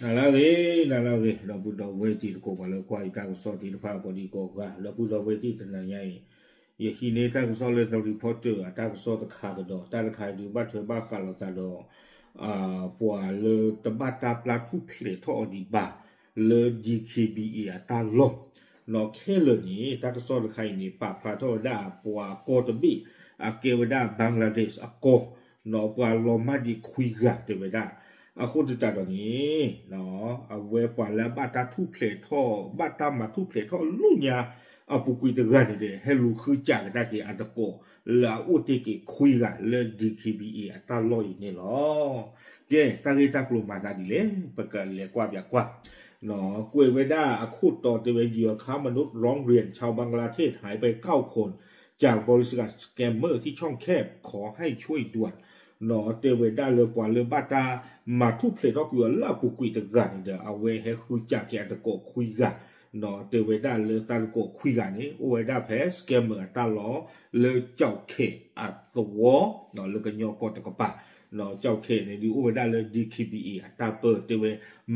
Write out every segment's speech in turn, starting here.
နၤလၢအဂ့ၤ, နၤလၢအဂ့ၤ, ဒီပုၢ်ဒီဝဲၢ်တံၤသကိး ပှၤလၢကွၢ်ယတၢ်ကစီၣ်သ့ၣ်တဖၣ်ကိးဒံကိးဂၤ, ဒီပုၢ်ဒီဝဲၢ်သ့ၣ်တနၤညါအံၤ, ယဟံးန့ၢ်တၢ်ကစီၣ်လၢ The Reporter အတၢ်ကစီၣ်တခါကဒီး, တၢ်တခါအံၤဒုးဘၣ်ထွဲဘၣ်ဃးလိာ်သးဒီး ပှၤလၢတဘၣ်တၢ်ပျၢ်ထူၣ်ဖျဲးထီၣ်အီၤဒံးဘၣ် လၢ D K B A အတၢ်လီၢ်, နီၢ်ခဲလၢာ်န့ၣ် တၢ်ကစီၣ်တခါအံၤန့ၣ် ပာ်ဖျါထီၣ်ဝဲဒၣ်ပှၤကီၢ်တဘ့ၣ် အကဲဝဲဒၣ် Bangladesh အကီၢ်, နီၢ်ပှၤလီၤမၢ်ဒံးခွံဂၤတဲဝဲဒၣ်, အဃိသတးဒီးန့ၣ် အဝဲပှၤလၢအဘၣ်တၢ်ထူၣ်ဖျဲးထီၣ် ဘၣ်တၢ်မၤထူၣ်ဖျဲးထီၣ်လၢညါ အပူၤကွံာ်တဂၤန့ၣ်ဒီး ဟဲလူၤဃုစၢ်ကဒါက့ၤအသကိး လၢအအိၣ်တ့ၢ်က့ၤခွံဂၤလၢ D K B A အတၢ်လီၢ်အံၤန့ၣ်လီၤ. ကဲ, တၢ်ဂ့ၢ်တၢ်ကျိၤမၤသးဒ်လဲၣ်, ပကလဲၤကွၢ်ပၠးကွၢ်, ကွဲးဝဲဒၣ်အခိၣ်တီတဲဝဲ เหยื่อค้ามนุษย์ร้องเรียน ชาวบังกลาเทศหายไปเก้าคน จากบริษัท scammer ที่ช่องแคบ ขอให้ช่วยด่วน တဲဝဲဒၣ်လၢပှၤလၢဘၣ်တၢ်မၤထူၣ်ဖျဲးထီၣ်ကွံာ်အီၤလၢအပူၤကွံာ်တဂၤန့ၣ်ဒီး အဝဲဟဲဃုစၢ်က့ၤအသကိးခွံဂၤ, တဲဝဲဒၣ်လၢသးသကိးခွံဂၤန့ၣ် အိၣ်ဝဲဒၣ်ဖဲ scammer အတၢ်လီၢ် လၢကၠီၣ်ခဲၣ်အသဝီ လၢကညီကီၢ်တကပၤ, ကၠီၣ်ခဲၣ်န့ၣ်ဒုးအိၣ်ဝဲဒၣ်လၢ D K B A အတၢ်ပၢတဲဝဲ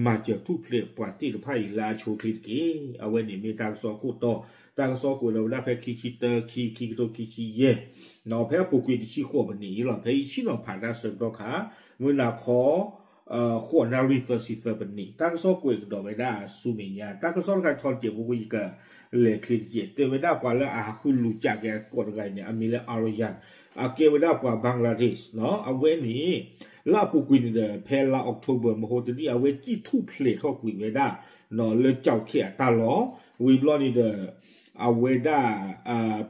မၤစၢၤထူၣ်ဖျဲးပှၤသ့ၣ်တဖၣ်အံၤလၢအဆိအချ့တက့ၢ်. အဝဲန့ၣ်မ့ၢ်တၢ်ကစီၣ်ခိၣ်တီ, တၢ်ကစီၣ်ကွဲးလီၤဝဲဒၣ်ဖဲခံဆံတၢ ခံ ခံကထိခံဆံယဲၢ်, ဖဲအပူၤကွံာ်တဆံဃိးပနံးအံၤလီၤ. ဖဲအံၤဆ့ၣ်နီၤဖးတၢ်ဆၢကတီၢ်ခါ မုၢ်နၤခီ ဃိးနၣ်ရံၣ်သၢဆံသၢပနံး, တၢ်ကစီၣ်ကွဲးကဒီးဝဲဒၣ်ဆူမဲာ်ညါ, တၢ်ကစီၣ်တခါထီၣ်တစဲးဖိ ယကလဲၤချ့တစဲး, တဲဝဲဒၣ်ပှၤလၢအဟးဃုလူၤကၠးက့ၤအသကိးတဂၤအံၤန့ၣ် အမံၤလၢ Aryan, အကဲဝဲဒၣ်ပှၤ Bangladesh အဝဲန့ၣ် လၢအပူၤကွံာ်န့ၣ်ဒီး ဖဲလါ October မဟိတနံၣ် အဝဲစံၣ်ထူၣ်ဖျဲးထီၣ်ကွံာ်ဝဲဒၣ် လၢကၠီၣ်ခဲၣ်အတၢ်လီၢ်, ဝံၤဘျီန့ၣ်ဒီး အဝဲဒၣ်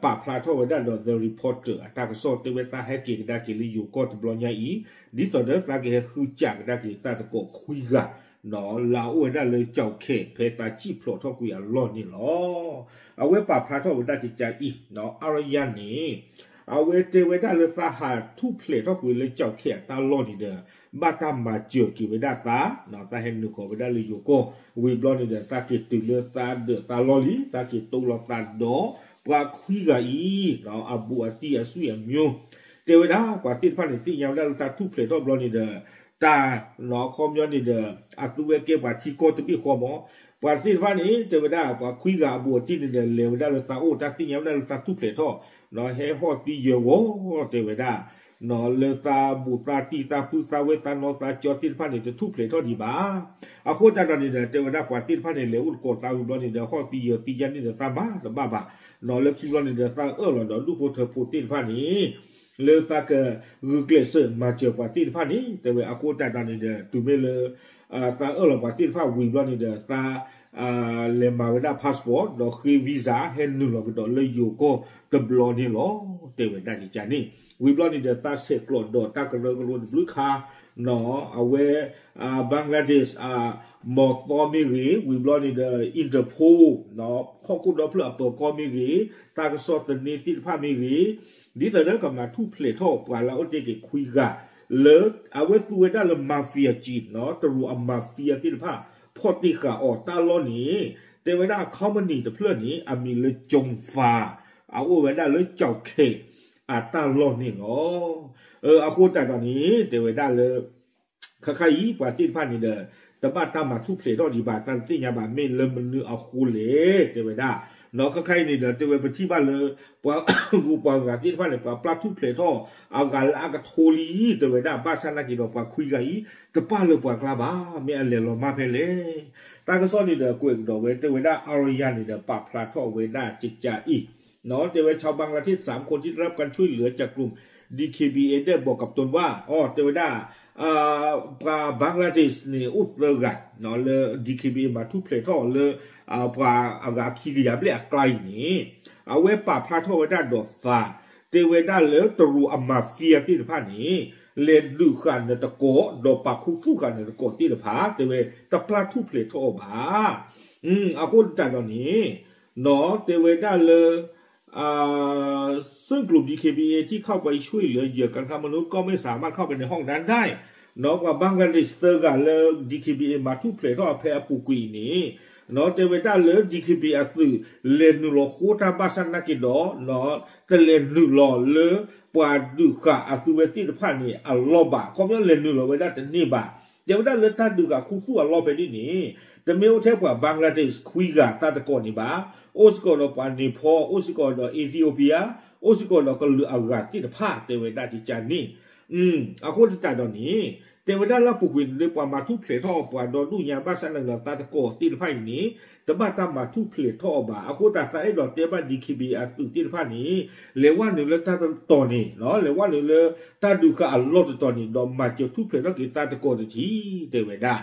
ပာ်ဖျါထီၣ်ဝဲဒၣ်ဒီး The Reporter အတၢ်ကစီၣ်တဲဝဲသးဟဲက့ၤကဒါက့ၤလၢယိၤကီၢ်တဘျီညါအံၤ, ဒ်သိးဒီးသးကဟဲဃုစၢ်ကဒါက့ၤသးသကိးခွံဂၤ လၢအအိၣ်ဝဲဒၣ်လၢကၠီၣ်ခဲၣ် ဖဲသးစံၣ်ဖျိးထီၣ်ကွံာ်အလီၢ်န့ၣ်လီၤ. အဝဲပာ်ဖျါထီၣ်ဝဲဒၣ်ကကါအံၤ Aryan န့ၣ် အဝဲတဲဝဲဒၣ်လၢသးဟးထူၣ်ဖျဲးထီၣ်ကွံာ်လၢကၠီၣ်ခဲၣ်အတၢ်လီၢ်န့ၣ်ဒီး ဘၣ်တၢ်မၤစၢၤက့ၤဝဲဒၣ်သး, သးဟဲနုာ်ဃီၤဝဲဒၣ်လၢယိၤကီၢ်, ဝံၤဘျီန့ၣ်ဒီး သးက့ၤတုၤလၢသးဒၢးသးလီၢ်လံ, သးက့ၤတိလီၤသးဒီး ပှၤခွံဂၤအံၤ အဘူးအတံၢ်အဆွေအမျိုး, တဲဝဲဒၣ်ပှၤသ့ၣ်တဖၣ်န့ၣ် သ့ၣ်ညါဝဲဒၣ်လၢသးထူၣ်ဖျဲးထီၣ်ဘျီန့ၣ်ဒီး တၢ်နီၢ်အခီပညီန့ၣ်ဒီး အသူဝဲကဲပှၤထံကီၢ်တဘ့ၣ်ဃီမး, ပှၤသ့ၣ်တဖၣ်န့ၣ် တဲဝဲဒၣ်ပှၤခွံဂၤအဘူးအတံၢ်န့ၣ်ဒီး လဲၤဝဲဒၣ်လၢသးအိၣ် တၢ်သ့ၣ်ညါဝဲဒၣ်လၢသးထူၣ်ဖျဲးထီၣ်, ဟဲဟီၣ်သံယၢၤဂီၤ တဲဝဲဒၣ် လၢသးဘူးသးတံၢ်သးပုၢ်သးဝဲၢ်သးနီၢ်သးကၠီသ့ၣ်တဖၣ်န့ၣ် တထူၣ်ဖျဲးထီၣ်ဒံးဘၣ်. အဃိသတးဒီးန့ၣ်ဒီး တဲဝဲဒၣ်ပှၤသ့ၣ်တဖၣ်န့ၣ် လဲၤအိၣ်သကိးသးဝံၤဘျီန့ၣ်ဒီး ဟီၣ်သံယၢၤသံယါန့ၣ်ဒီးသးမၤတဘၣ်ဘၣ်, လၢခံဘျီန့ၣ်ဒီး သးအၢၣ်လီၤဒီးဒူၣ်ဖိထၢဖိသ့ၣ်တဖၣ်န့ၣ် လၢသးကဂုာ်ကျဲးစၢးမၤစၢၤပှၤသ့ၣ်တဖၣ်န့ၣ် တဲဝဲအဃိသတးဒီးန့ၣ်ဒီး တုၤမ့ၢ်လၢ သးအၢၣ်လီၤပှၤသ့ၣ်တဖၣ်ဝံၤဘျီန့ၣ်ဒီး သး လဲၤမၤဝဲဒၣ် passport ဒီးဃ့ visa ဟဲနုာ်လီၤကဒီးလၢယိၤကီၢ်တဘျီန့ၣ်လီၤ. တဲဝဲဒၣ်ကကါန့ၣ် ဝံၤဘျီန့ၣ်ဒီး သးဆဲးကျိးဒီးတၢ်ကရၢကရိတဘျုးခါ အဝဲ Bangladesh မီၤသီမ့ၢ်ဂ့ၤ, ဝံၤဘျီန့ၣ်ဒီး Interpol ဟီၣ်ခိၣ်ဒီဖျၢၣ်အပၢၤကီၢ်မ့ၢ်ဂ့ၤ, တၢ်ကစီၣ်သန့သ့ၣ်တဖၣ်မ့ၢ်ဂ့ၤ, ဒ်သိးဒီးကမၤထူၣ်ဖျဲးထီၣ်ပှၤလၢအအိၣ်တ့ၢ်က့ၤခွံဂၤ လၢအဝဲသူဝဲဒၣ်လၢ mafia ကံ တရူးအ mafia သ့ၣ်တဖၣ် ဖီၣ်တ့ၢ်ဃာ်အီၤတၢ်လီၢ်န့ၣ် တဲဝဲဒၣ် company တဖျၢၣ်န့ၣ် အမံၤလၢ Jom Fund အအိၣ်ဝဲဒၣ်လၢကၠီၣ်ခဲၣ်အတၢ်လီၢ်န့ၣ်လီၤ. အဃိသတးဒီးန့ၣ် တဲဝဲဒၣ်လၢ ခဲခါအံၤ ပှၤသ့ၣ်တဖၣ်န့ၣ်ဒီး တဘၣ်တၢ်မၤထူၣ်ဖျဲးထီၣ်ဒံးဘၣ်, သးတသ့ၣ်ညါဘၣ်မ့ၢ်လၢမနုၤအဃိလဲၣ် တဲဝဲဒၣ်. ခဲခါအံၤန့ၣ်ဒီး တဲဝဲပထံၣ်ဘၣ်လၢ ပှၤဂုၤပှၤဂၤသ့ၣ်တဖၣ်န့ၣ် ပှၤပျၢ်ထူၣ်ဖျဲးထီၣ်အဂၤလၢအကထိလံ တဲဝဲဒၣ်, ဘၣ်ဆၣ်နာ်က့ဒီးပှၤခွံဂၤအံၤ တပၣ်လၢပှၤကျါဘၣ်, မ့ၢ်အလဲၤလီၤမၢ်ဖဲလဲၣ်. တၢ်ကစီၣ်န့ၣ်ဒီးကွဲးကဒီးဝဲ တဲဝဲဒၣ် Aryan န့ၣ်ဒီး ပာ်ဖျါထီၣ်ဝဲဒၣ်ကကါအံၤ တဲဝဲ ชาวบังกลาเทศ สามคนที่ได้รับการช่วยเหลือจากกลุ่ม D K B A ได้บอกกับตนว่า အတဲဝဲဒၣ် ပှၤ Bangladesh န့ၣ် အိၣ်သၢဂၤ လၢ D K B A မၤထူၣ်ဖျဲးထီၣ်လၢ ပှၤအဂၤခံကယၤဘျဲၣ်အကျါအံၤန့ၣ် အဝဲပာ်ဖျါထီၣ်ဝဲဒၣ်ဒီးသး တဲဝဲဒၣ်လၢတရူးအ mafia သ့ၣ်တဖၣ်န့ၣ် လဲၤဒုးဃာ်နတကိး ဒီးပာ်ခူသူၣ်ဃာ်နတကိးသ့ၣ်တဖၣ် တဲဝဲ တပျၢ်ထူၣ်ဖျဲးထီၣ်အီၤဘၣ်. အဃိသတးဒီးန့ၣ် တဲဝဲဒၣ်လၢ ซึ่งกลุ่ม ดี เค บี เอ ที่เข้าไปช่วยเหลือเหยื่อการค้ามนุษย์ก็ไม่สามารถเข้าไปในห้องนั้นได้ ပှၤ Bangladesh သၢဂၤလၢ D K B A မၤထူၣ်ဖျဲးထီၣ်ဖဲအပူၤကွံာ်အံၤန့ၣ် တဲဝဲဒၣ်လၢ D K B A အသုး လဲၤနုာ်လီၤဃိတၢ်ဘၣ်ဆၣ်နာ်က့ဒီး တလဲၤနုာ်လီၤလၢ ပှၤဒုးဃာ်အသုဝဲသ့ၣ်တဖၣ်န့ၣ်အလီၢ်ဘၣ်, ခီပညီလဲၤနုာ်လီၤဝဲဒၣ်တန့ၢ်ဘၣ် တဲဝဲဒၣ်လၢတၢ်ဒုးဃာ်ခူသူၣ်အလီၢ်ဖဲန့ၣ်န့ၣ် တမ့ၢ်အိၣ်ထဲပှၤ Bangladesh ခွံဂၤသးတကီၢ်န့ၣ်ဘၣ်, အိၣ်စ့ၢ်ကီးဒီးပှၤ Nepal, အိၣ်စ့ၢ်ကီးဒီး Ethiopia, အိၣ်စ့ၢ်ကီးဒီးကလုာ်အဂၤသ့ၣ်တဖၣ် တဲဝဲဒၣ်ကကန့ၣ် အဃိသတးဒီးန့ၣ် တဲဝဲဒၣ်လၢအပူၤကွံာ်န့ၣ် ပှၤမၤထူၣ်ဖျဲးထီၣ်ပှၤဒီဒူၣ်ညါဘၣ်ဆၣ်သနာ်က့ဒီးသးတကီၢ်သ့ၣ်တဖၣ်အံၤန့ၣ် တဘၣ်တၢ်မၤထူၣ်ဖျဲးထီၣ်အီၤဘၣ်. အဃိသတး သးအဲၣ်ဒိးတဲဘၣ် DKBA အသုးသ့ၣ်တဖၣ်န့ၣ် လဲၤဝဲနုာ်လၢတၢ်တတီၤန့ၣ်, လဲၤဝဲနုာ်လၢတၢ်ဒုးဃာ်အလီၢ်တတီၤန့ၣ် ဒီးမၤစၢၤထူၣ်ဖျဲးထီၣ်က့ၤသးတကီၢ်တထံး တဲဝဲဒၣ်.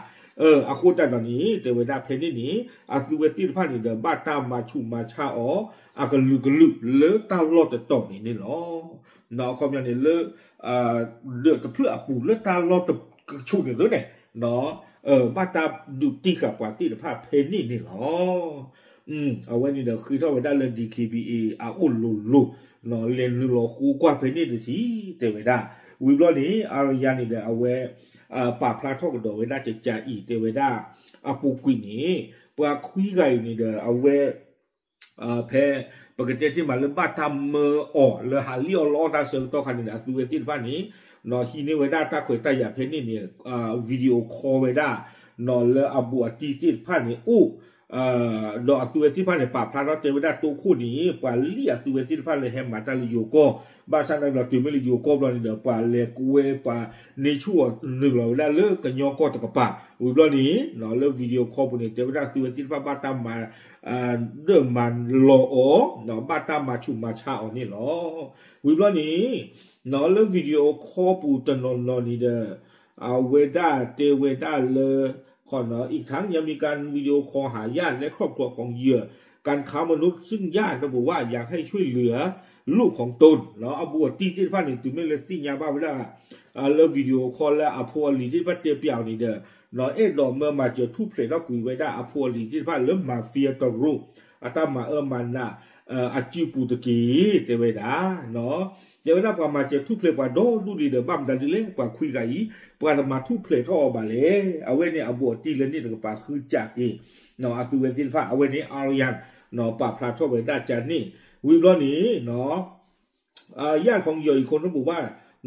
အဃိသတးဒီးန့ၣ် တဲဝဲဒၣ်ဖဲန့ၣ်န့ၣ် အသုဝဲသ့ၣ်တဖၣ်န့ၣ်ဒီး ဘၣ်တၢ်မၤဆူးမၤဆါအီၤ အကလုာ်ကလုာ်လၢတၢ်လီၢ်တတီၤန့ၣ်န့ၣ်လီၤ. အခီပညီန့ၣ်လၢ ဒၢးတဖျၢၣ်အပူၤလၢတၢ်လီၢ်တကဆူးန့ၣ်သ့န့ၣ် ဘၣ်တၢ်ဒုးတံၢ်ဃာ်ပှၤသ့ၣ်တဖၣ်ဖဲန့ၣ်န့ၣ်လီၤ. အဝဲန့ၣ်ဒီးဃ့ထီၣ်ဝဲဒၣ်လၢ DKBA အအိၣ်လိၤလိၤ လဲၤနုာ်လီၤဃိကွၢ်ဖဲန့ၣ်တထံၣ် တဲဝဲဒၣ်. ဝံၤဘျီန့ၣ် Aryan န့ၣ်ဒီးအဝဲ ပာ်ဖျါထီၣ်ကဒီးဝဲဒၣ်ကကးအံၤ တဲဝဲဒၣ် အပူၤကွံာ်န့ၣ် ပှၤခွံဂၤအံၤန့ၣ်ဒီးအဝဲ ဖဲ ပကတဲတ့ၢ်မးလၢဘၣ်တၢ်မၢအီၤလၢဟးလံၣ်အီၣ်လီအီၣ်တၢ်ဆၢကတီၢ်ခါန့ၣ်ဒီး အသုဝဲသ့ၣ်တဖၣ်န့ၣ် ဟံးန့ၢ်ဝဲဒၣ်တၢ်ခွဲးတၢ်ယာ်ဖဲန့ၣ်န့ၣ် video call ဝဲဒၣ် လၢအဘူးအတံၢ်သ့ၣ်တဖၣ်န့ၣ်အိၣ် ဒီးအသုဝဲသ့ၣ်တဖၣ်န့ၣ် ပာ်ဖျါထီၣ်တဲဝဲဒၣ်တိခိၣ်န့ၣ် ပှၤလံၣ်အသုဝဲသ့ၣ်တဖၣ်လၢဟဲမၤတၢ်လၢယိၤကီၢ် ဘၣ်ဆၣ်သနာ်က့ဒီးတုၤမ့ၢ်လၢယိၤကီၢ်ဘျီန့ၣ်ဒီး ပှၤလဲၤကွဲပှၤန့ၢ်ဆူၣ်အီၤနုာ်လီၤဝဲဒၣ်လၢကညီကီၢ်တကပၤ ဝံၤဘျီန့ၣ် လၢ video call ပူၤန့ၣ် တဲဝဲဒၣ်သုဝဲသ့ၣ်တဖၣ်ဘၣ်တၢ်မၤ ဒၢၣ်မၤလီၤအီၤ ဘၣ်တၢ်မၤဆူးမၤဆါအီၤန့ၣ်လီၤ. ဝံၤဘျီန့ၣ် လၢ video call ပူၤတနီၤနီၤန့ၣ်ဒီး အဝဲဒၣ်တဲဝဲဒၣ်လၢ อีกทั้งยังมีการวิดีโอคอลหาญาติและครอบครัวของเหยื่อการค้ามนุษย์ ซึ่งญาติระบุว่าอยากให้ช่วยเหลือลูกของตน အဘူးအတံၢ်သ့ၣ်တဖၣ်န့ၣ် တုၤမ့ၢ်လၢသ့ၣ်ညါဘၣ်ဝဲဒၣ် လၢ video call လၢအဖိအလံၤသ့ၣ်တဖၣ်တဲပျးအီၤန့ၣ်ဒီး အဲၣ်ဒိးမၢမၤစၢၤထူၣ်ဖျဲးထီၣ်ကွံာ်ဝဲဒၣ်အဖိအလံၤသ့ၣ်တဖၣ်လၢ mafia တရူး အတၢ်မၤအၢမၤနး အစုပူၤတက့ၢ် တဲဝဲဒၣ်. တဲဝဲဒၣ်ပှၤမၤစၢၤထူၣ်ဖျဲးပှၤဒီဒူၣ်လံဒီး ဘၣ်မတၤဒ်လဲၣ် ပှၤခွံဂၤအံၤ ပှၤတမၤထူၣ်ဖျဲးထီၣ်အီၤဘၣ်လဲၣ်. အဝဲန့ၣ်အဘူးအတံၢ်လၢန့ၣ်တကပၤဃုစးက့ၤ အသုဝဲသ့ၣ်တဖၣ် အဝဲန့ၣ် Aryan ပာ်ဖျါထီၣ်ဝဲဒၣ်ကန့ၣ် ဝံၤဘျီန့ၣ် ญาติของเหยื่ออีกคนระบุว่า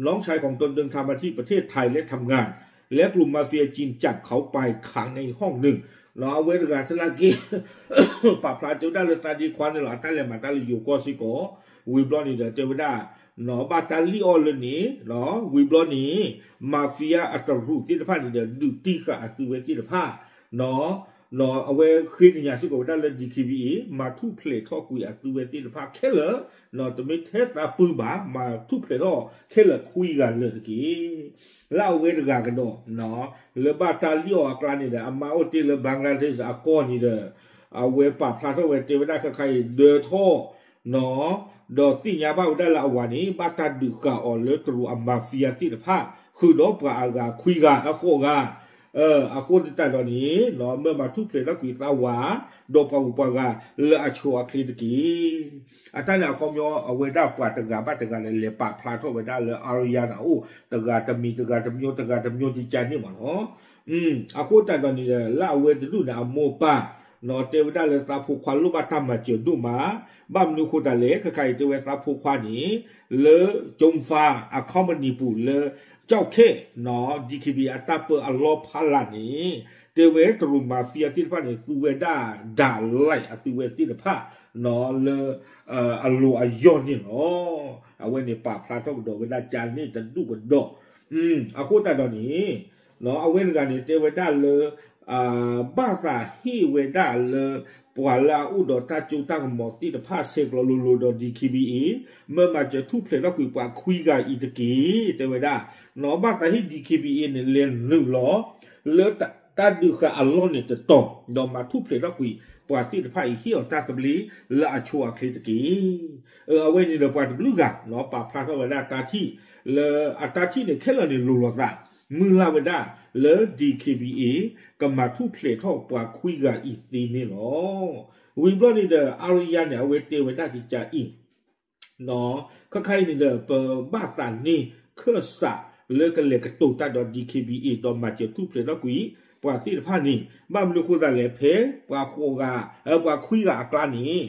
น้องชายของตนเดินทางมาที่ประเทศไทยและทำงาน และกลุ่มมาเฟียจีนจับเขาไปขังในห้องหนึ่ง အဝဲတဂၤသနာ်က့ ပာ်ဖျါတဲဝဲဒၣ်လၢသးဒ့ခွါန့ၣ်လီၤ အတၢ်လဲၤမၤတၢ်လၢယိၤကီၢ်စ့ၢ်ကီး ဝံၤဘျီန့ၣ်ဒီးတဲဝဲဒၣ် ဘၣ်တၢ်လံၣ်အီၣ်လၢန့ၣ် ဝံၤဘျီန့ၣ် mafia အတရူးသ့ၣ်တဖၣ်န့ၣ်ဒီး ဒုးတံၢ်ဃာ်အသုဝဲသ့ၣ်တဖၣ် အဝဲဃ့ကညးစ့ၢ်ကီးဝဲဒၣ်လၢ DKBA မၤထူၣ်ဖျဲးထီၣ်ကွံာ်အသုဝဲသ့ၣ်တဖၣ်ခဲလၢာ် တမ့ၢ်ထဲသးပှၢ်ဘၣ် မၤထူၣ်ဖျဲးထီၣ်ခဲလၢာ်ခွံဂၤလၢာ်တက့ၢ်. လၢအဝဲတဂၤကဒီး လၢဘၣ်တၢ်လံၣ်အီၣ်အကျါန့ၣ်ဒီး အမါအိၣ်တ့ၢ်လၢ Bangladesh အကီၢ်န့ၣ်ဒီး အဝဲပာ်ဖျါထီၣ်ဝဲတဲဝဲဒၣ်ခဲခါအံၤ ဒၢထီၣ် ဒီးသ့ၣ်ညါဘၣ်ဝဲဒၣ်လၢအဝၤန့ၣ် ဘၣ်တၢ်ဒုးဃာ်အီၤလၢတရူးအ mafia သ့ၣ်တဖၣ် ဃုာ်ဒီးပှၤအဂၤခွံဂၤအဃိးဂၤ အဃိသတးဒီးန့ၣ် မၢမၤထူၣ်ဖျဲးထီၣ်ကွံာ်သးဝၤ ဒီးပှၤဂုၤပှၤဂၤလၢအဆိအချ့တက့ၢ်. အတၢ်န့ၣ်အခီပညီ အဝဲဒၣ်ပှၤတဂၤဘၣ်တဂၤန့ၣ် လဲၤပာ်ဖျါထီၣ်ဝဲဒၣ်လၢ Aryan အအိၣ် တဂၤတမံၤ တဂၤတမျိုး တဂၤတမျိုး တကန့ၣ်မးလီၤ. အဃိသတးဒီးန့ၣ် လၢအဝဲတဒူၣ်န့ၣ် အမိၢ်အပၢ် တဲဝဲဒၣ်လၢသးဖိခွါလိၣ်ဘၣ်တၢ်မၤစၢၤဒိၣ်မး, ဘၣ်မနုၤဃိသတးလဲၣ် ခဲခါအံၤတဲဝဲသးဖိခွါန့ၣ် လၢ ကၠိဖါ အ company ပူၤလၢ ကၠီၣ်ခဲၣ် DKBA အတၢ်ပၢအလီၢ်ဖးလၢ်န့ၣ် တဲဝဲတရူး mafia သ့ၣ်တဖၣ်န့ၣ် သူဝဲဒၣ်ဒၣ်လဲာ်အသုဝဲသ့ၣ်တဖၣ် လၢ အလီၢ်အယီၢ်န့ၣ်လီၤ. အဝဲန့ၣ်ပာ်ဖျါထီၣ်ကဒီးဝဲဒၣ်ကန့ၣ်တဒူၣ်ကဒီး အဃိသတးဒီးန့ၣ် အဝဲတဂၤန့ၣ် တဲဝဲဒၣ်လၢ ဘၣ်သးဟ့ၣ်ဝဲဒၣ်လၢ ပှၤလၢအအိၣ်ဒီးတၢ်စိတၢ်ကမီၤသ့ၣ်တဖၣ်ဆဲးကျိးလိၤလိၤဒီး DKBA မၢမၤစၢၤထူၣ်ဖျဲးထီၣ်ကွံာ်ပှၤခွံဂၤအံၤတက့ၢ် တဲဝဲဒၣ်. ဘၣ်သးဟ့ၣ် DKBA န့ၣ် လဲၤနုာ်လီၤ လၢတၢ်ဒုးဃာ်အလီၢ်န့ၣ်တတီၤ ဒီးမၤထူၣ်ဖျဲးထီၣ်ကွံာ်ပှၤသ့ၣ်တဖၣ်အံၤ ဟ့ၣ်အီၤတၢ်သဘျ့လၢအဆိအချ့တက့ၢ်. အဝဲန့ၣ်ဒီးပှၤတဘျုးဂၤ ပာ်ဖျါထီၣ်ဝဲဒၣ်တၢ်ထံၣ် လၢအတၢ်ထံၣ်န့ၣ်ခဲလၢာ်န့ၣ်လိၤလိာ်သး မုၢ်လၢ်ဝဲဒၣ်လၢ DKBA ကမၤထူၣ်ဖျဲးထီၣ်ပှၤခွံဂၤအံၤသ့န့ၣ်လီၤ. ဝံၤဘျီန့ၣ်ဒီး Aryan န့ၣ် အဝဲတဲဝဲဒၣ်ကကးအံၤ ခဲခါအံၤန့ၣ်ဒီး ပဘၣ်သးန့ၢ်ခၢၣ်စးလၢကလဲၤကတိၤတၢ်ဒီး DKBA ဒီးမၤစၢၤထူၣ်ဖျဲးထီၣ်ကွံာ် ပှၤသ့ၣ်တဖၣ်န့ၣ် ဘၣ်မနုၤဃိသတးလဲၣ် ဖဲပှၤဃိးဂၤ ပှၤခွံဂၤအကျါန့ၣ်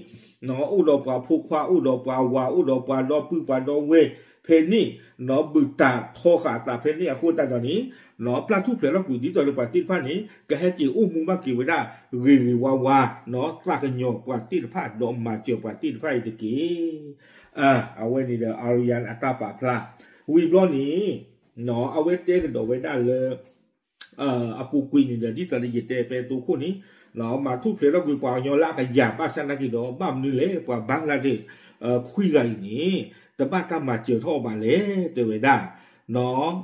အိၣ်ဒီးပှၤဖိခွါ အိၣ်ဒီးပှၤဝၤ အိၣ်ဒီးပှၤဒီပုၢ်ပှၤဒီဝဲၢ် ဖဲန့ၣ် နီၢ်ဘုၣ်တၢ်ထီဃာ်အသးဖဲန့ၣ်အဃိသတးဒီးန့ၣ် နီၢ်ပျၢ်ထူၣ်ဖျဲးထီၣ်ကွံာ်ဒ်သိးဒီးပှၤသ့ၣ်တဖၣ်န့ၣ် ကဟဲက့ၤအိၣ်မူဘၣ်က့ၤဝဲဒၣ်ဂ့ၤဂ့ၤဝါဝါ နီၢ်သးကညီၤပှၤသ့ၣ်တဖၣ် ဒီးမၤစၢၤပှၤသ့ၣ်တဖၣ်အံၤတက့ၢ်. အဝဲန့ၣ်ဒီး Aryan အတၢ်ပာ်ဖျါ ဝံၤဘျီန့ၣ် နီၢ်အဝဲတဲကဒီးဝဲဒၣ်လၢ အပူၤကွံာ်န့ၣ်ဒီး ဒ်သိးဒီးယတဲပဲတိခိၣ်န့ၣ် မၤထူၣ်ဖျဲးထီၣ်ကွံာ်ပှၤကညီလၢအကယၤ ဘၣ်ဆၣ်သနာ်က့ဒီး ဘၣ်မနုၤလဲၣ် ပှၤ Bangladesh ခွံဂၤအံၤန့ၣ် တဘၣ်တၢ်မၤစၢၤထီၣ်အီၤဘၣ်လဲၣ် တဲဝဲဒၣ်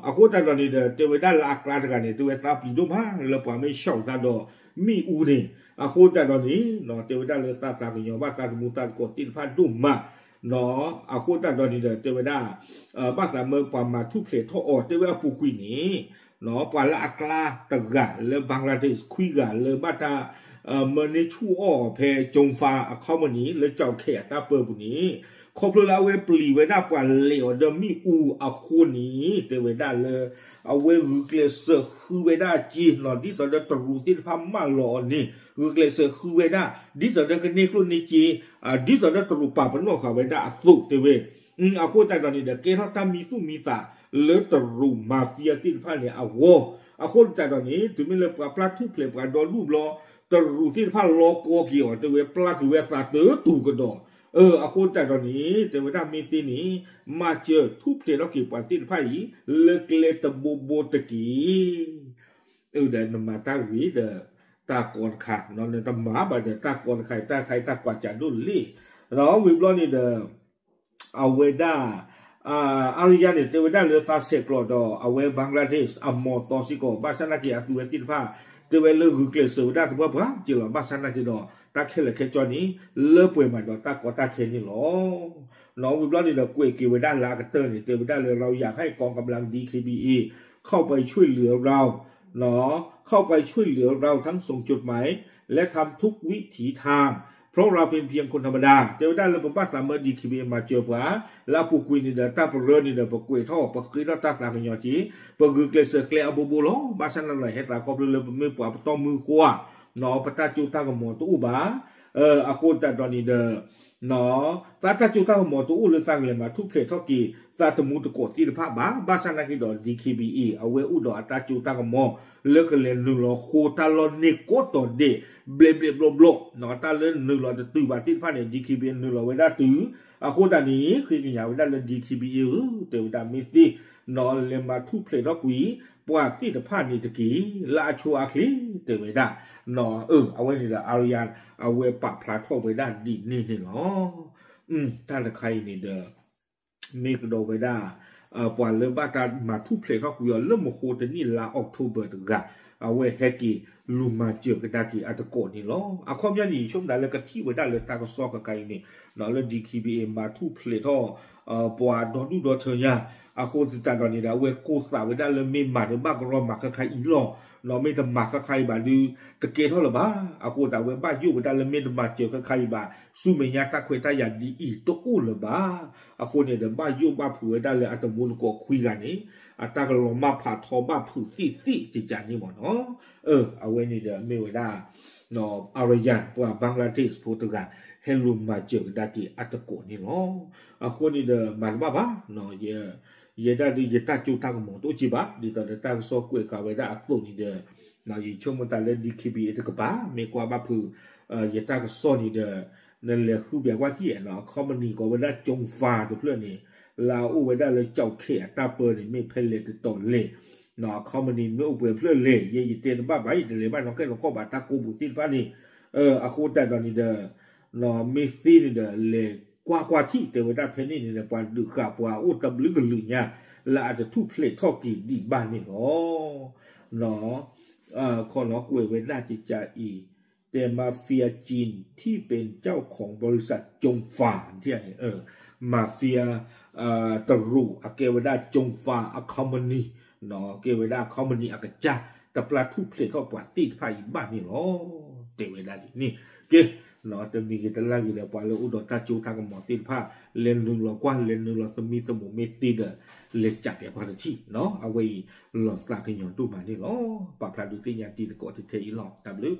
အဃိသတးဒီးန့ၣ်ဒီး တဲဝဲဒၣ်လၢအကျါတဂၤန့ၣ် တဲဝဲသးပျံၤဒိၣ်မး လၢပှၤမ့ၢ်ဆှီၣ်သးဒီးမ့ၣ်အူန့ၣ် အဃိသတးဒီးန့ၣ် တဲဝဲဒၣ်လၢသးသးကညီၤဘၣ်သးသမူသးသကိးသ့ၣ်တဖၣ်ဒိၣ်မး အဃိသတးဒီးန့ၣ်ဒီး တဲဝဲဒၣ် ဘၣ်သးမၢပှၤမၤထူၣ်ဖျဲးထီၣ်အီၤ တဲဝဲအပူၤကွံာ်န့ၣ် ပှၤလၢအကျါတဂၤလၢ Bangladesh ခွံဂၤလၢဘၣ်တၢ် မၢန့ၢ်ဆူၣ်အီၣ်အီၤဖဲ Jomfa အ company လၢကၠီၣ်ခဲၣ်အတၢ်ပၢပူၤန့ၣ် ခီဖျိလၢအဝဲပျံၤဝဲဒၣ်ပှၤလဲၤအီၤဒီးမ့ၣ်အူအဃိန့ၣ် တဲဝဲဒၣ်လၢ အဝဲဂုာ်ကျဲးစၢးဃုဝဲဒၣ်အစ့နီၤ ဒ်သိးဒီးတရူးသ့ၣ်တဖၣ်မၢလီၤအီၤန့ၣ် ဂုာ်ကျဲးစၢးဃုဝဲဒၣ် ဒ်သိးဒီးကန့ၢ်ကျိၣ်န့ၢ်စ့ ဒ်သိးဒီးတရူးပာ်ပနီၣ်ဃာ်ဝဲဒၣ်အသိးတဲဝဲ အဃိသတးဒီးန့ၣ်ဒီး ကဲထီၣ်တၢ်မံသူၣ်မံသးလၢတရူး mafia သ့ၣ်တဖၣ်န့ၣ်အဂီၢ် အဃိသတးဒီးန့ၣ် တုၤမ့ၢ်လၢပှၤပျၢ်ထူၣ်ဖျဲးပှၤဒီဒူၣ်ဘျီ တရူးသ့ၣ်တဖၣ်လီၤကီက့ၤအီၤ တဲဝဲပျၢ်က့ၤဝဲအသးတတူာ်ကဒီး အဃိသတးဒီးန့ၣ် တဲဝဲဒၣ်မ့ၢ်သ့န့ၣ် မၤစၢၤထူၣ်ဖျဲးထီၣ်က့ၤပှၤသ့ၣ်တဖၣ်အံၤ လၢကျဲတဘိဘိတက့ၢ်. အဒီးနမၤတၢ်ဂ့ၤဒီး တၢ်ကီတခါ နတမၤဘၣ်ဒီးတၢ်ကီတခါ တၢ်ခါအံၤတၢ်ကွၢ်စးဒိၣ်လံ ဒီးဝံၤဘျီန့ၣ်ဒီး အဝဲဒၣ် Aryan န့ၣ် တဲဝဲဒၣ်လၢသးဆဲးကျိးဒီးအဝဲ Bangladesh အမီၤသီစ့ၢ်ကီး ဘၣ်ဆၣ်သနာ်က့အသုဝဲသ့ၣ်တဖၣ် တဲဝဲလၢဂုာ်ကျဲးစၢးဝဲဒၣ်သပှၢ်ပှၢ်က့လီၤ ဘၣ်ဆၣ်သနာ်က့ဒီး တၢ်ခဲလၢာ်ခဲဆ့န့ၣ် လၢပှဲၤမးဒီးတၢ်ကီတၢ်ခဲန့ၣ်လီၤ. နီၢ်ဝံၤဘျီန့ၣ်ဒီး ကွဲးက့ၤဝဲဒၣ်လၢအကတၢၢ်န့ၣ် တဲဝဲဒၣ်လၢ เราอยากให้กองกำลัง ดีเคบีเอ เข้าไปช่วยเหลือเรา เนาะ เข้าไปช่วยเหลือเราทั้งส่งจดหมาย และทำทุกวิถีทาง เพราะเราเป็นเพียงคนธรรมดา တဲဝဲဒၣ်လၢပဘၣ်သးမၢ DKBA မၤစၢၤပှၤ လၢအပူၤကွံာ်န့ၣ်ဒီး တၢ်ပရၢန့ၣ်ဒီး ပကွဲးထီၣ် ပဃ့ထီၣ်တၢ်သးကညီၤက့ၤ ပဂုာ်ကျဲးစၢးကျဲအဘိဘိလီၤ. ဘၣ်ဆၣ်န့ၣ်လီၤ ဟဲသးခီဖျိလၢပမ့ၢ်ပှၤပတီၢ်မုၢ်ကွၢ် ပတၢ်စိတၢ်ကမီၤတအိၣ်ဘၣ် အဃိသတးဒီးန့ၣ်ဒီး သးတၢ်စိတၢ်ကမီၤတအိၣ်လၢသးကလဲၤမၤထူၣ်ဖျဲးထီၣ်က့ၤ သးတမူတကိးသ့ၣ်တဖၣ်ဘၣ်. ဘၣ်ဆၣ်သနာ်က့ဒီး DKBA အဝဲအိၣ်ဒီးအတၢ်စိတၢ်ကမီၤ လၢကလဲၤနုာ်လီၤဃိတၢ်လီၢ်န့ၢ်ကိးတီၤဒဲး ဘျဲးဘျဲးဘျီဘျီ တၢ်လၢနုာ်လီၤတတုၤဘၣ်သ့ၣ်တဖၣ်န့ၣ် DKBA နုာ်လီၤဝဲဒၣ်တုၤ အဃိသတးန့ၣ် ဃ့ကညးဝဲဒၣ်လၢ DKBA ဧၢ တဲဝဲဒၣ်မ့ၢ်သ့ နီၢ်လဲၤမၤထူၣ်ဖျဲးထီၣ်ကွံာ် ပှၤသ့ၣ်တဖၣ်န့ၣ်တက့ၢ် လၢအဆိအချ့ တဲဝဲဒၣ် အဝဲန့ၣ်ဒီး Aryan အဝဲပာ်ဖျါထီၣ်ဝဲဒၣ်ဒ်န့ၣ်န့ၣ်လီၤ. တၢ်တခါအံၤန့ၣ်ဒီး မ့ၢ်ကဒီးဝဲဒၣ် ပှၤလၢဘၣ်တၢ်မၤထူၣ်ဖျဲးထီၣ်ကွံာ်အီၤလၢမဟိတနံၣ်လါ October တဂၤ အဝဲဟဲက့ၤလူၤမၤစၢၤကဒါက့ၤအသကိးန့ၣ်လီၤ. အခီပညီန့ၣ် ယဆိကမိၣ်ဒၣ်လၢကထံၣ်ဝဲဒၣ်လၢတၢ်ကစီၣ်ခဲခါအံၤန့ၣ် လၢ DKBA မၤထူၣ်ဖျဲးထီၣ် ပှၤဒီဒူၣ်ဒီထၢညါ အဃိသတးဒီးန့ၣ်ဒီး အဝဲကိးသးဝဲဒၣ်လၢမ့ၢ်မၤဒီးဘၣ်ကရီမၤခဲခါအံၤလီၤ. မ့ၢ်တမၤခဲခါအံၤဘၣ်ဒုး တကဲထီၣ်လၢၤဘၣ်. အဃိသတးဝဲဘၣ်ယိၣ်ဝဲဒၣ်လၢမ့ၢ်တမၤစၢၤခဲခါအံၤဘၣ် ဆူမဲာ်ညါတၢ်ခွဲးတၢ်ယာ်ဒ်အံၤတအိၣ်လၢၤဘၣ်. အဃိန့ၣ်ဒီး ဘၣ်ယိၣ်ဘၣ်ဖုးဝဲဒၣ်လၢအတမူတကိးခွံဂၤန့ၣ် အတၢ်ကလီၤမၢ်ဖးထီဘၣ်ဖုးသ့ၣ်သ့ၣ်ကကန့ၣ်မ့ၢ်နီၤ. အဝဲန့ၣ်ဒီးမ့ၢ်ဝဲဒၣ် Aryan ပှၤ Bangladesh ဖိတဂၤ ဟဲလူၤမၤစၢၤကဒါက့ၤအသကိးန့ၣ်လီၤ. အဃိန့ၣ်ဒီး မၤတဘၣ်ဘၣ် ယဲဒၣ်ဒုးယတၢ်စိတၢ်ကမီၤတအိၣ်က့ဘၣ် ဒ်သိးဒီးတၢ်ကစီၣ်ကွဲးဃာ်ဝဲဒၣ်အသိးန့ၣ်ဒီး ယဆိကမိၣ်တၢ်လၢ DKBA တကပၤ မ့ၢ်ကွၢ်ဘၣ်ဖုး ယတၢ်ကစီၣ်န့ၣ်ဒီး နလဲၤဃုပျးကွၢ်ထံၣ် company ကိးဝဲဒၣ် Jomfa တဖျၢၣ်န့ၣ် လၢအအိၣ်ဝဲဒၣ်လၢကၠီၣ်ခဲၣ်အတၢ်ပၢန့ၣ် မ့ၢ်ဖဲလဲၣ်တတီၤလဲၣ် company မ့ၢ်အိၣ်ပှဲၤဖျၢၣ်လဲၣ် ယဲယတဲတဘၣ်ဘၣ် ယတလဲၤဘၣ်နီၢ်ကဲနီၢ်ကီၢ်ဘၣ် တၢ်ကိးပူၤသ့ၣ်တဖၣ်န့ၣ် အဃိသတးဒီးန့ၣ်ဒီး မ့ၢ်သ့န့ၣ်ဒီး လဲၤကွၢ်ကွၢ်ထံၣ် တဲဝဲဒၣ်ဖဲန့ၣ်န့ၣ်ဒီး ပှၤဒုးဃာ်ပှၤအိၣ်တဘျုးကလုာ်ညါ လၢအတထူၣ်ဖျဲးထီၣ်က့ၤဒံးဘၣ်န့ၣ်လီၤ. ခီနီၤကွဲးဝဲဒၣ်ကကးအံၤ တဲ mafia จีนที่เป็นเจ้าของบริษัท Jomfa န့ၣ် mafia တရူးအကဲဝဲဒၣ် Jomfa အ company ကဲဝဲဒၣ် company အကစၢ် တပျၢ်ထူၣ်ဖျဲးထီၣ်ပှၤသ့ၣ်တဖၣ်အံၤဘၣ်န့ၣ်လီၤ. တဲဝဲဒၣ်ဒ်န့ၣ် ကဲ တမံၤဂ့ၤတလါဂ့ၤဒီး ပှၤလၢအိၣ်ဒီးတၢ်စိတၢ်ကမီၤသ့ၣ်တဖၣ် လဲၤနုာ်လီၤကွၢ် လဲၤနုာ်လီၤသမံသမိးမ့ၢ်သ့ဒီး လဲၤကးပျးကွၢ်တထံၣ် အဝဲအံၤလီၤသးကညီၤဒိၣ်မးန့ၣ်လီၤ. ပာ်ဖျါဒုးသ့ၣ်ညါတံၤသကိးတထဲအံၤလီၤ. တၢ်ဘျုး